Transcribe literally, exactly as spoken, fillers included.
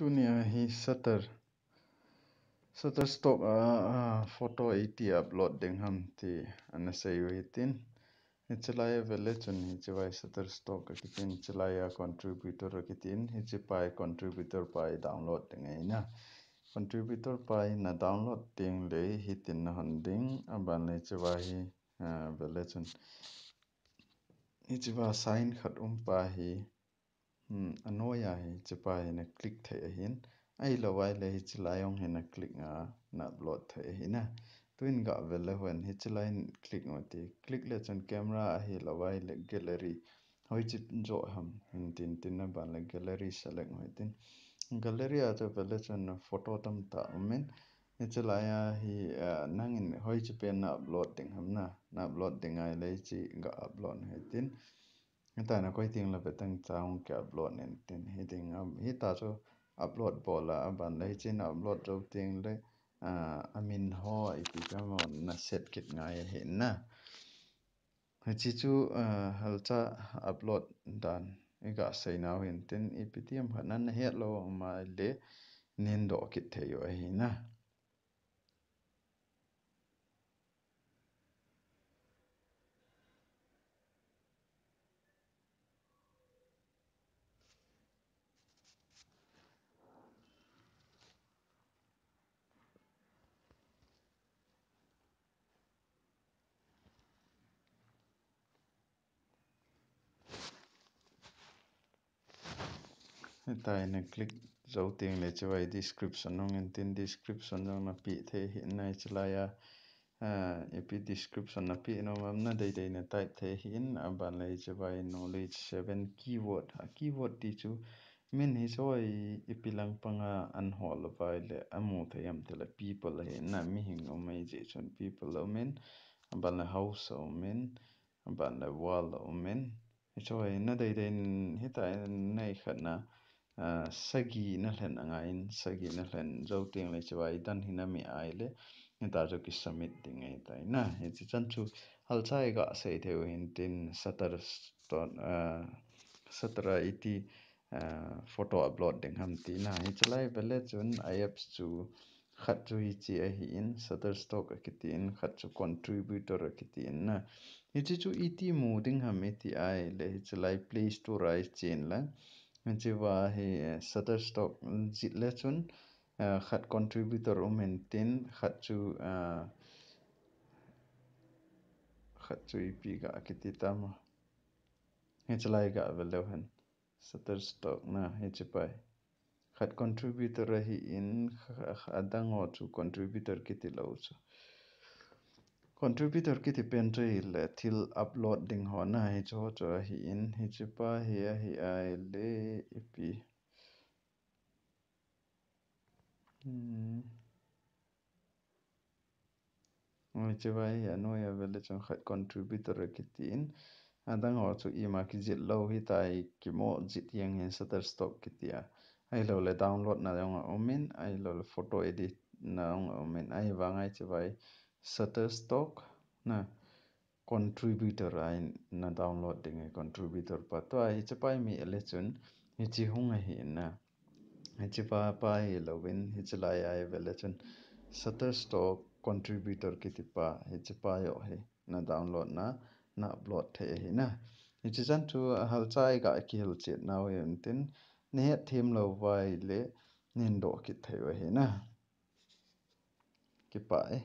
Tunia hi Shutter, Shutterstock a, a photo iti upload ding ham ti ana sei u hitin. Hiche lai a vele chun hiche vai Shutterstock akitin, hiche lai a contributor akitin, hiche pa hi contributor pa hi download ding ahi na. Contributor pa hi na download ding le hitin na hon ding, aban le hiche vai hi, a, vele chun hiche vai sign khat um pa hi, Hmm, anoiya hi, hiche pa hi na click thei ahin. Ahilou vai le hiche lai jong hi na click a na upload thei ahi na. Tuin ga vele hon hiche lai click u hite. Click le chun camera ahilou vai le gallery. Hoiche joh ham hin tin tin na ban le gallery select u hitin. Gallery a chu vele chun photo tamtah umin. Hiche lai a hi, ah, nangin hoiche pen na upload ding ham na. Na upload ding ahile hiche ga upload u hitin. Hitia na koi teng le betang cha hung ki upload nin tin hitin, um, hitia chu upload bol a, aban le hiche na upload jou teng le, ah, amin ho ipi ti ham na set kit ngai ahi na. Hiche chu, ah, halcha upload dan iga sei nau hin tin ipi ti ham khat na na het lou um a le nin doh kit thei u ahi na. Hitia na click jou teng le hiche vai description hung in tin description jong na pe thei ahi na hiche lai a, ah, ipi description na pe nom am na deidei na type thei ahin aban le hiche vai knowledge seven keyword. A keyword ti chu min hiche vai ipi lang panga an hol vai le amu thei am ti le people ahi na mihing um ahi jeh chun people umin aban le house umin. Aban le wall umin. Hiche hi na deidei in hitia nei khat na, ah, sagi na lhen angaiyin, sagi na lhen jou teng le hiche vai done hi na mi ahile, hitia chu ki submit ding ahi tai na. Hiche chan chu halcha iga sei thei u hin tin Shutterstock, ah, Shutter a iti, ah, photo upload ding ham ti na. Hiche lai vele chun a apps chu khat chu hiche ahin, Shutterstock akitin, khat chu contributor akitin na. Hiche chu iti mu ding ham iti ahile, hiche lai Play Store a ichen lang. Hiche va hi, eh, Shutterstock jih le chun, eh, khat contributor um in tin, khat chu, eh, khat chu ipi ga kiti tam. Hiche lai ga vele hen. Shutterstock na hiche pa hi. Khat contributor ahin, kha-, kha-, adang ho chu contributor kiti lou chu. Contributor kiti pen chu hile thil upload ding ho na hiche ho chu ahin, hiche pa hi ahi ahile ipi. Hmm. Hiche vai hi anoiya vele chun khat contributor akitin. Adang ho chu ima kijih lou hitia kimo jih jeng hin Shutterstock kiti a. Ahilou le download na jong aumin, ahilou le photo edit na jong aumin. Ahivanga hiche vai Shutterstock na contributor a na download ding ahi contributor pa. Tua hiche pa i meh le chun hiche hung ahi na. Hiche pa, pa hilouvin, hiche lai a i vele chun Shutterstock contributor kiti pa, hiche pa joh hi na download na, na upload thei ahi na. Hiche chan chu halcha i ga kihilchet nau hin tin, na het them lou uva ahile, nin doh kit thei u ahi na. Kipah e.